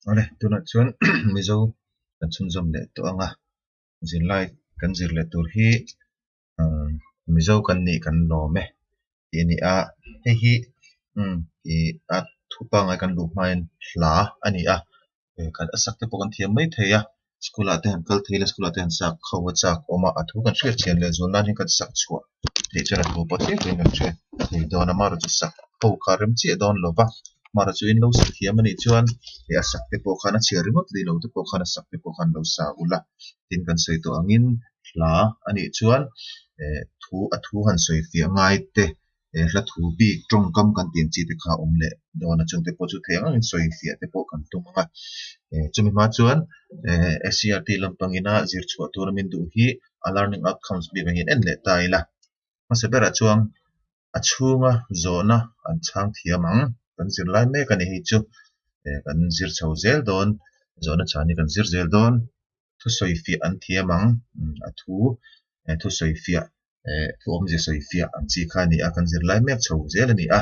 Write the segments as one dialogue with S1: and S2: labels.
S1: Awle, tunah chuan Mizo kan chhunzawm leh tawh ang a, zirlai kan zir leh tur hi Mizo kan nih kan lawm e tih a ni a, hei hi ih a thu pangngai kan luh hmain hla a ni a, kan a sak te pawh kan thiam mai thei a, school ah te han kal thei ila school ah te han sak kho a chak awm a, a thu kan hriat thian leh zual nan hian kan sak chhuah theih chuan a thu pawh tlem tlem kan hriat thei dawn a, amaherawhchu chu sak ho kha rem chiah dawn lo va, amaherawhchu in lo sak thiam a nih chuan ih a sak te pawh khan a chhiar ringawt leh lo te pawh khan a sak te pawh khan lo sa ula, tin kan sawi tawh angin hla a nih chuan eh thu a thu han sawi fiah ngai te. he hla thu bik tawngkam kan tih ang chi te kha a awm leh dawn a chungte pawh chu thei ang angin sawi fiah te pawh kan tum ang a eh chumi hma chuan eh S C R T lampang ina zir chhuah tura min duh hi a learning outcomes bik ah hian en leh ta ila hmasa berah chuan a chhunga zawhna an chhang thiam ang kan zir lai mek a ni hei chu eh kan zir chho zel dawn zawhna chhan hi kan zir zel dawn thusawi fiah an thiam ang a thu eh thusawi fiah eh thu awmzia sawi fiah ang chi kha a ni a kan zir lai mek chho zel a ni a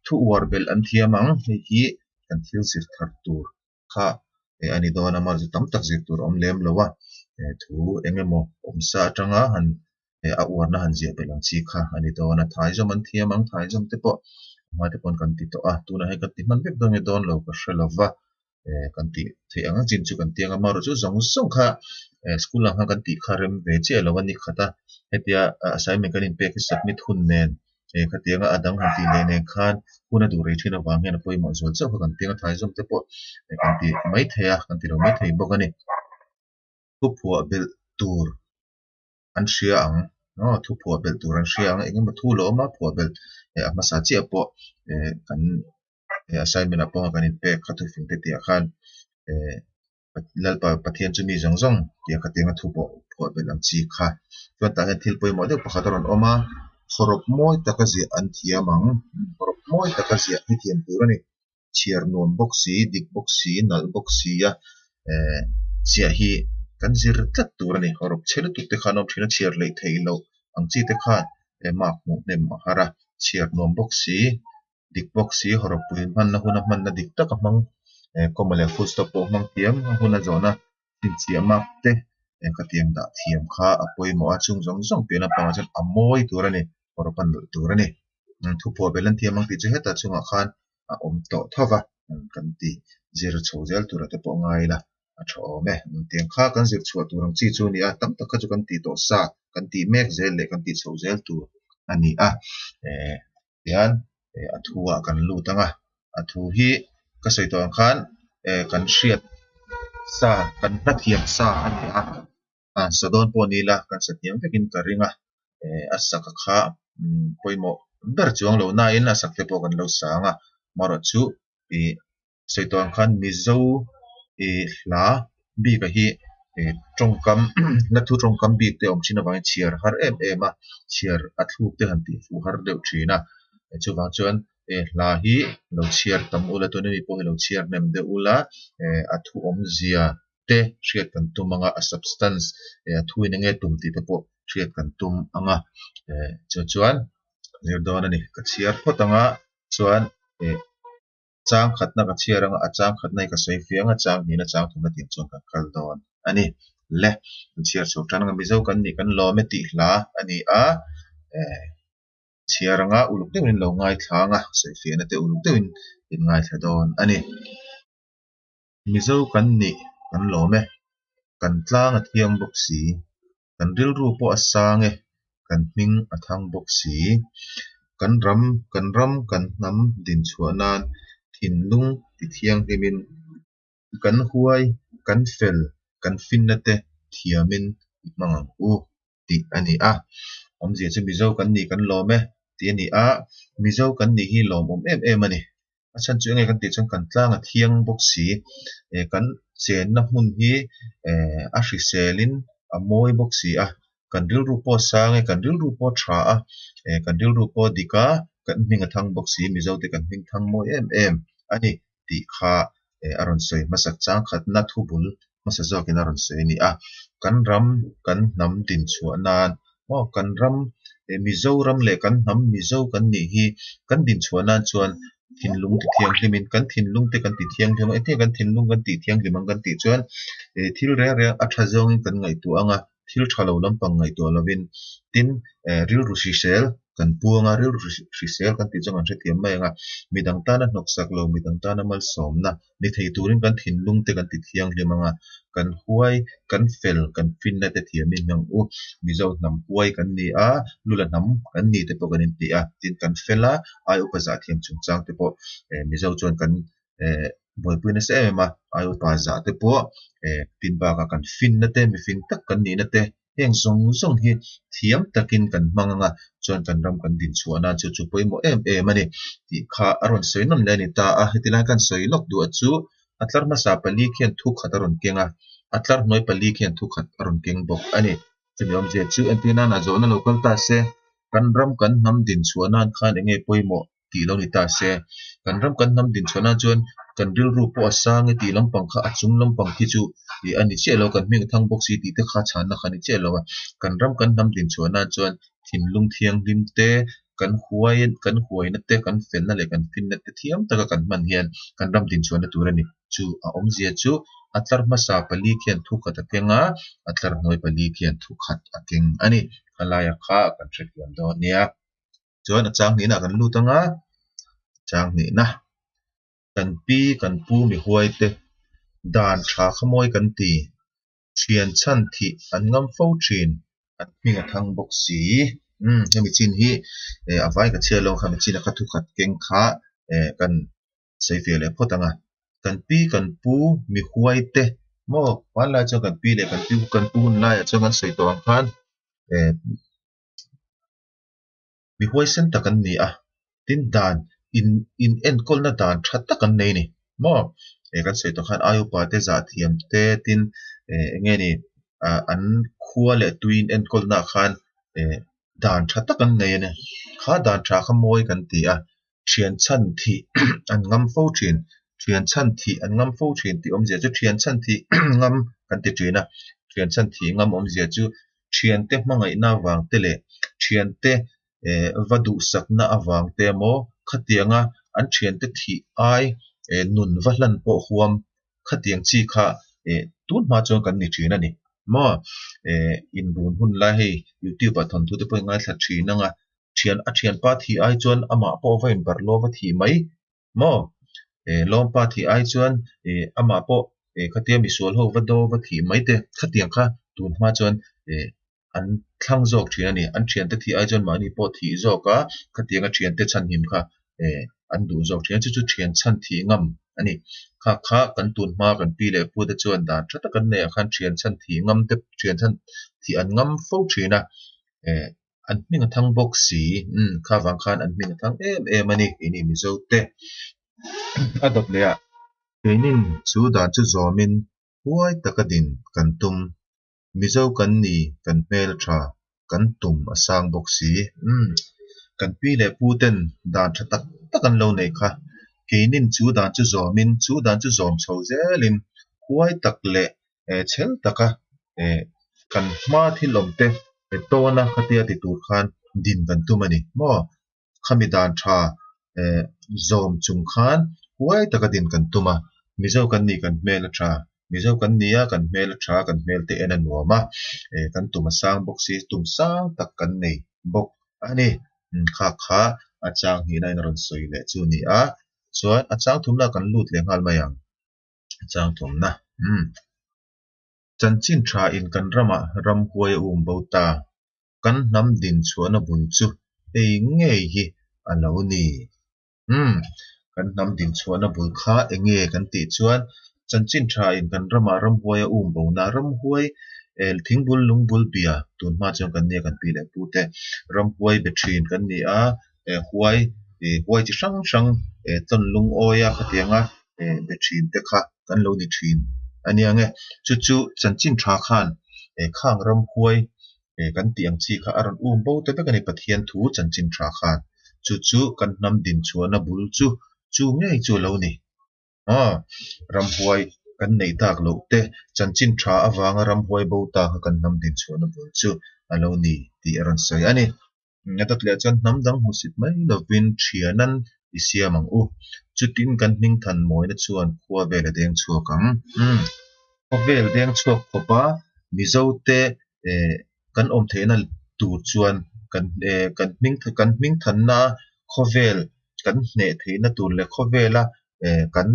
S1: thu uar belh an thiam ang hei hi kan thil zir thar tur kha eh a ni dawn a mahse tam tak zir tur a awm lem lo a eh thu eng emaw awmsa atanga han eh a uarna han ziah belh ang chi kha a ni dawn a thaizawm an thiam ang thaizawm te pawh hma te pawn kan ti tawh a tunah hian kan ti hman vek dawn nge dawn lo ka hre lo va. eh kan tih theih ang ang chin chu kan tiang a amaherawh chu zawng zawng kha eh school ang kha kan tih kha rem ve chiah lo a ni khat a hetia assignment kan inpek hi submit hun nen eh khatianga a dang han tih leh nen khan hun a duh rei thin avang hian a pawimawh zual chauh kha kan tiang a thaizawm te pawh kan ti mai thei a kan ti lo mai thei bawk a ni thuphuah belh tur an hria ang aw thu phuah belh tur an hria ang eng emaw thu lo awm a phuah belh eh a hmasa chiah pawh eh kan eh assignment ah pawh kan inpek kha thufing te tih ah khan eh Lalpa Pathian chu mi zawng zawng tih kha tianga thu pawh phuah belh ang chi kha chuan tah hian thil pawimawh deuh pakhat a rawn awm a hawrawp mawi taka ziah an thiam ang hawrawp mawi taka ziah hi thiam tur a ni. chhiar nuam bawk si, dik bawk si, nalh bawk si a eh chiah hi kan zir tlat tur a ni. Hawrawp chhe lutuk te khan awm thin a, chhiar leh theih loh ang chi te khan eh mark hmuh hnem a har a, chhiar nuam bawk si, dik bawk si, hawrawp pui hmanna huna hmanna dik taka hmang eh comma leh full stop pawh hmang thiam a huna zawhna chhinchhiah mark te eh khatiang dah thiam kha a pawimawh a, chung zawng zawng piah lampangah chuan a mawi tur a ni, hawrawp a nalh tur a ni. Thuphuah belh an thiam ang tih chu hetah chungah khan a awm tawh tho va kan ti zir chho zel tura te pawh ngai ila a tha awm e. Tiang kha kan zir chhuah tur ang chi chu a ni a, tam tak kha chu kan tih tawh sa, kan tih mek zel leh kan tih chho zel tur a ni a. Eh tihian a thu ah kan lut ang a, a thu hi ka sawi tawh ang khan eh kan hriat sa, kan hlathiam sa a ni a. a sa dawn pawh ni ila kan sa hniam vekin ka ring a eh a sak a kha umm pawimawh ber chuang lo nain a sak te pawh kan lo sang a amaherawh chu ih sawi tawh ang khan Mizo ih hla bik a hi ih tawngkam hla thu tawngkam bik te awm thin avangin chhiar har em em a chhiar a thluk te han tih fuh har deuh thin a chuvang chuan eh hla hi lo chhiar tam ula tuna mi pawh hi lo chhiar hnem deuh ula eh a thu awmzia te hriat kan tum ang a, a substance eh a thu in enge tum tih te pawh hriat kan tum ang a, eh chu chuan zir dawn a ni. Ka chhiar phawt ang a, chuan eh chang khatna ka chhiar ang a, a chang khatna hi ka sawi fiah ang a, chang hnihna chang thumna tih ang chuan kan kal dawn a ni. Le, kan chhiar chho tan ang a, Mizo kan nih kan lawm e tih hla a ni a, eh chhiar ang a, uluk deuhin lo ngaithla ang a, sawi fiahna te uluk deuhin in ngaithla dawn a ni. Mizo kan nih kan lawm e, kan tlang a thiang bawk si, kan rilru pawh a sang e, kan hming a thang bawk si. Kan ram, kan ram kan hnam din chhuah nan thinlung ti thianghlimin kan huai, kan fel, kan finna te thiamin i hmang ang u tih a ni a. Awmzia chu Mizo kan nih kan lawm e tih a ni a, Mizo kan nih hi lawmawm em em a ni. A chhan chu enge kan tih chuan kan tlang a thiang bawk si, eh kan chenna hmun hi eh a hrisel in a mawi bawk si a, kan rilru pawh a sang e, kan rilru pawh a tha a, eh kan rilru pawh a dik a, kan hming a thang bawk si, Mizo te kan hming thang mawi em em a ni tih kha eh a rawn sawi hmasak chang khatna thu bul hmasa zawkin a rawn sawi a ni a, kan ram kan hnam din chhuah nan maw kan ram eh Mizoram leh kan hnam Mizo kan nih hi kan din chhuah nan chuan. Thinlung ti thianghlimin kan thinlung te kan ti thianghlim a, engtin nge kan thinlung kan tih thianghlim ang kan tih chuan ih thil reng reng a tha zawngin kan ngaihtuah ang a, thil tha lo lampang ngaihtuah lovin tin eh rilru hrisel kan puang a, rilru hrisel kan tih chuan kan hrethiam mai ang a, midang tana hnawksak lo, midang tana malsawmna ni thei turin kan thinlung te kan ti thianghlim ang a, kan huai, kan fel, kan finna te thiamin hmang u. Mizo hnam huai kan ni a, Lula hnam kan ni te pawh kan inti a, tin kan fel a, ai upa zah thiam chungchang te pawh eh Mizo chuan kan eh buaipui nasa em em a, ai upa zah te pawh eh tin bakah kan finna te, mifing tak kan nihna te Heng zawng zawng hi thiam takin kan hmang anga chuan kan ram kan din chhuah nan chu chu pawimawh em em a ni tih kha a rawn sawi nawn leh a ni ta a. Heti lai kan sawi lawk duh chu a tlar hmasa pali khian thu khat a rawn keng a, a tlar hnuai pali khian thu khat a rawn keng bawk a ni. Chumi awmzia chu entir nana zawhna lo kal ta se, kan ram kan hnam din chhuah nan khan eng nge pawimawh? tih lo ni ta se, kan ram kan hnam din chhuah nan chuan kan rilru pawh a sang e tih lampang kha a chung lampang khi chu ih a ni chiah lo, kan hming a thang bawk si tih te kha chhanna kha a ni chiah lo a, kan ram kan hnam din chhuah nan chuan thinlung thianghlim te, kan huai kan huaina te, kan felna leh kan finna te thiam taka kan hman hian kan ram din chhuahna tur a ni. Chu a awmzia chu a tlar hmasa pali khian thu khat a keng a, a tlar hnuai pali khian thu khat a keng a ni. Khalaia kha kan hrethiam dawn nia. Chuan a chang hnihna kan lut anga chang hnihna kan pi kan pu mi huai te dan tha kha mawi kan ti thian chhan thih an ngam fo thin an hming a thang bawk si umm hemi chin hi eh a vai ka chhiar lo kha mi chin a kha thukhat keng kha eh kan sawi fiah leh phawt ang a kan pi kan pu mi huai te maw hmanlai chuan kan pi leh kan pi kan pu hun laiah chuan kan sawi tawh ang khan eh. Mi huaisen tak an ni a, tin dan in in enkawlna dan tha tak an nei a ni maw? Eh kan sawi tawh khan ai upa te zah thiam te tin eh eng nge ni ah an khua leh tui in enkawlna ah khan eh dan tha tak an nei a ni. Kha dan tha kha mawi kan ti a, thian chhan thih an ngam fo thin, thian chhan thih an ngam fo thin tih awmzia chu thian chhan thih ngam kan ti thin a, thian chhan thih ngam awmzia chu thiante hmangaihna avang te leh thiante eh va duhsakna avang te emaw khatianga an thiante thih ai eh nun va hlan pawh huam khatiang chi kha eh tun hma chuan kan ni thin a ni maw eh inrun hun lai hei youtube ah thawnthu te pawh i ngaithla thin ang a thian a thianpa thih ai chuan amah pawh va inbarh lawm a thih mai maw eh lawmpa thih ai chuan eh amah pawh eh khatia misual ho va do va thih mai te khatiang kha tun hma chuan eh an thlang zawk thin a ni an thiante thih ai chuan mahni pawh thih zawk a khatianga thiante chhanhim kha eh an duh zawk thin a chu chu thian chhan thih ngam a ni kha kha kan tun hma kan pi leh pu te chuan dan tha tak an neih ah khan thian chhan thih ngam te thian chhan thih an ngam fo thin a eh. An hming a thang bawk si, umm kha vang khan an hming a thang em em a ni keini Mizo te. A dawt leh ah keinin chu dan chu zawmin huai taka din kan tum. Mizo kan ni kan hmel tha kan tum a sang bawk si, umm kan pi leh pu ten dan tha tak tak an lo nei kha. Keinin chu dan chu zawmin chu dan chu zawm chho zelin huai tak leh eh chhel taka eh kan hma thil awm te eh tawna khatia ti tur khan din kan tum a ni maw? Khami dan tha eh zawm chung khan huai taka din kan tum a, Mizo kan nih kan hmel a tha, Mizo kan ni a kan hmel a tha, kan hmel te en a nuam a, eh kan tum a sang bawk si, tum sang tak kan nei bawk a ni. Kha kha a chang hnihna in a rawn sawi leh chu a ni a, chuan a chang thumna kan lut leh nghal mai ang. Chang thawmna umm chanchin tha in kan ramah ramhuai a um bo ta, kan hnam din chhuahna bul chu hei ngei hi a lo ni. Umm kan hnam din chhuahna bul kha eng nge kan tih chuan chanchin tha in kan ramah ramhuai a um bona ramhuai eh thingbul lungbul bia tun hma chuan kan nia kan pi leh pu te ramhuai be thin kan ni a eh huai ih huai chi hrang hrang eh tawn lungawi a khatianga eh be thin te kha kan lo ni thin a nia nge chu chu chanchin tha khan eh khang ramhuai eh kan tih ang chi kha a rawn um bo ta vek a ni Pathian thu chanchin tha khan chu chu kan hnam din chhuahna bul chu chu ngei chu a lo ni. Aw, ramhuai kan neih tak loh te, chanchin tha avanga ramhuai bo ta kha kan hnam din chhuahna bul chu a lo ni tih a rawn sawi a ni. A dawt leh chuan hnam dang hmusit mai lovin thianan i siam ang u. Chutin kan hming than mawina chuan khua vel a deng chhuak ang. Umm. Khawvel deng chhuak khawpa Mizote eh kan awm theihna tur chuan kan eh kan hming kan hming thanna khawvel kan hneh theihna tur leh khawvela eh kan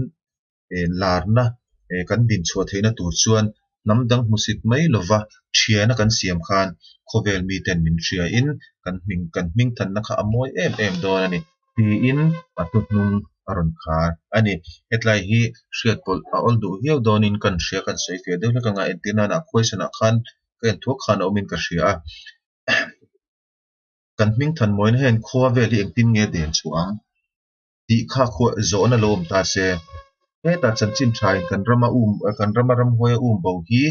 S1: eh larna eh kan din chhuah theihna tur chuan hnam dang hmusit mai lova thiana kan siam khan khawvel miten min hriain kan hming kan hming thanna kha a mawi em em dawn a ni tiin a thuhnung a rawn khar a ni. Hetlai hi hriat pawlh a awl duh viau dawnin kan hria kan sawi fiah deuh hlek anga entir nana a khuaisanah khan ka en thuak khan a awmin ka hria a. Kan hming than mawina hian khua vel hi engtin nge den chhuah ang? Tih kha khuah zawhna lo awm ta se. Hetah chanchin thain kan rama um kan rama ramhuaia um bo hi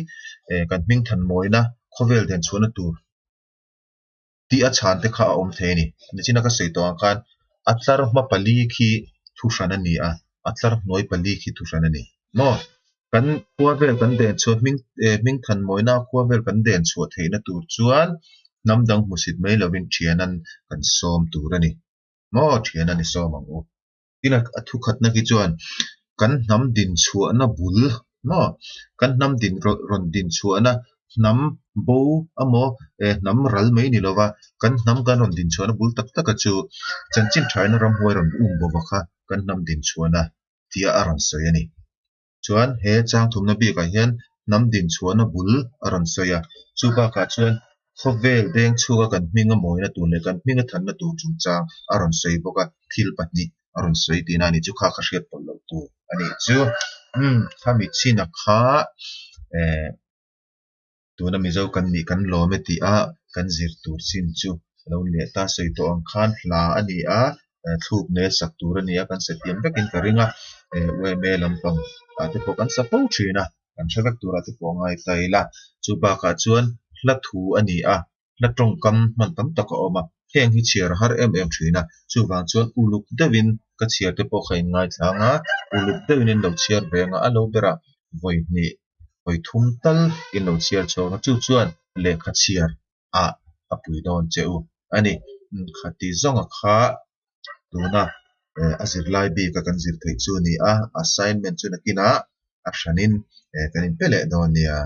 S1: kan hming than mawina khawvel den chhuahna tur tih a chhan te kha a awm thei a ni. Nichina ka sawi tawh ang khan a tlar hma pali khi thu hran a ni a, a tlar hnuai pali khi thu hran a ni. Maw? Kan khua vel kan den chhuah hming hming than mawina khua vel kan den chhuah theihna tur chuan hnam dang hmusit mai lovin thianan kan sawm tur a ni. Maw thian a ni sawm ang u. Tin a thukhatna khi chuan kan hnam din chhuahna bul maw kan hnam din rawn din chhuahna hnam bo emaw eh hnam ral mai ni lova kan hnam kan rawn din chhuahna bul tak taka chu chanchin thaina ramhuai rawn um bova kha kan hnam din chhuahna tia a rawn sawi a ni. Chuan he chang thumna bikah hian hnam din chhuahna bul a rawn sawi a, chu bakah chuan khawvel deng chhuaka kan hminga mawina tur leh kan hminga thanna tur chungchang a rawn sawi bawk a, thil pahnih a rawn sawi tihna a ni chu kha kha hriat pawlh loh tur a nih chu. Umm khami chhina kha eh tuna Mizo kan nih kan lawm e tih a kan zir tur chin chu a lo ni leh ta sawi tawh ang khan hla a ni a thluk nel sak tur a ni a kan sa thiam vekin ka ring a UMA lampang ah te pawh kan sa fo thin a kan hre vek turah te pawh a ngai ta ila chu bakah chuan hla thu a ni a hla tawngkam hman tam tak a awm a heng hi chhiar a har em em thin a chuvang chuan uluk deuhin ka chhiar te pawh kha in ngaithlang a uluk deuhin in lo chhiar ve ang a a lo berah vawi hnih vawi thum tal in lo chhiar chhuak a chu chuan lehkha chhiar ah a pui dawn che u a ni. Khati zawnga kha tuna a zirlai bika kan zir theih chu a ni a, assignment chu nakinah a hranin kan inpe leh dawn nia.